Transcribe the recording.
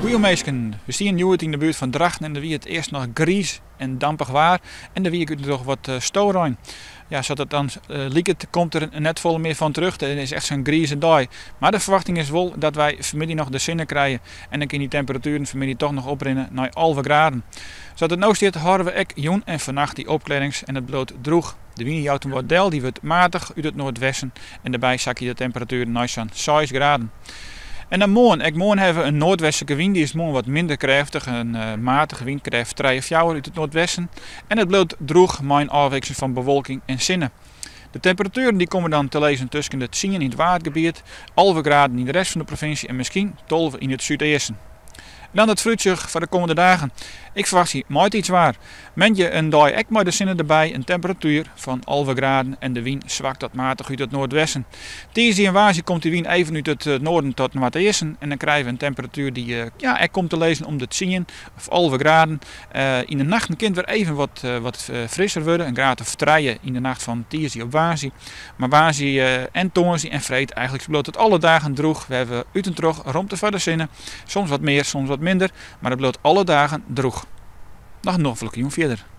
Goeie minsken, we stean hjoed yn de buert fan Drachten en der wie it earst noch griis en dampich waar en der wie ek noch wat storein. Ja, sa't it dan liket komt der net folle mear fan terug. It is echt sa'n grize dei. Mar de ferwachting is wol dat wy fanmiddei noch de sinne krije en dan kin dy temperatueren fanmiddei toch noch oprinne nei 11 graden. Sa't it no stiet hâlde we ek jûn en fannacht dy opklearrings en it bliuwt drûch. De wyn jout him wat del, dy wurdt matich út it noardwesten en dêrby sakje de temperatueren nei sa'n 6 graden. En dan moarn. Ek moarn hawwe we in noardwestlike wyn, dy is moarn wat minder krêftich, in matige wynkrêft trije, fjouwer út it noardwesten. En it bliuwt drûch mei in ôfwikseling fan bewolking en sinne. De temperatueren dy komme dan te lizzen tusken de tsien yn it Waadgebiet, 11 graden yn de rest fan de provinsje en miskien 12 yn it súdeasten. En dan it foarútsjoch foar de kommende dagen. Ik ferwachtsje maitiidswaar. Moandei in dei ek mei de sinne derby, in temperatuer fan 11 graden en de wyn swakt tot matich út it noardwesten. Tiisdei en woansdei komt de wyn even út it noarden tot noardeasten en dan krije we in temperatuer dy't ja, ek komt te lizzen om de 10 of 11 graden. Yn de nachten kin it wer even wat, wat frisser wurde, in graad of 3 yn de nacht fan tiisdei op woansdei. Mar woansdei en tongersdei en freed eigentlik bliuwt it alle dagen drûch. We hawwe út en troch romte foar de sinne. Soms wat mear, soms wat minder, mar it bliuwt alle dagen drûch. Noch in noflike jûn fierder.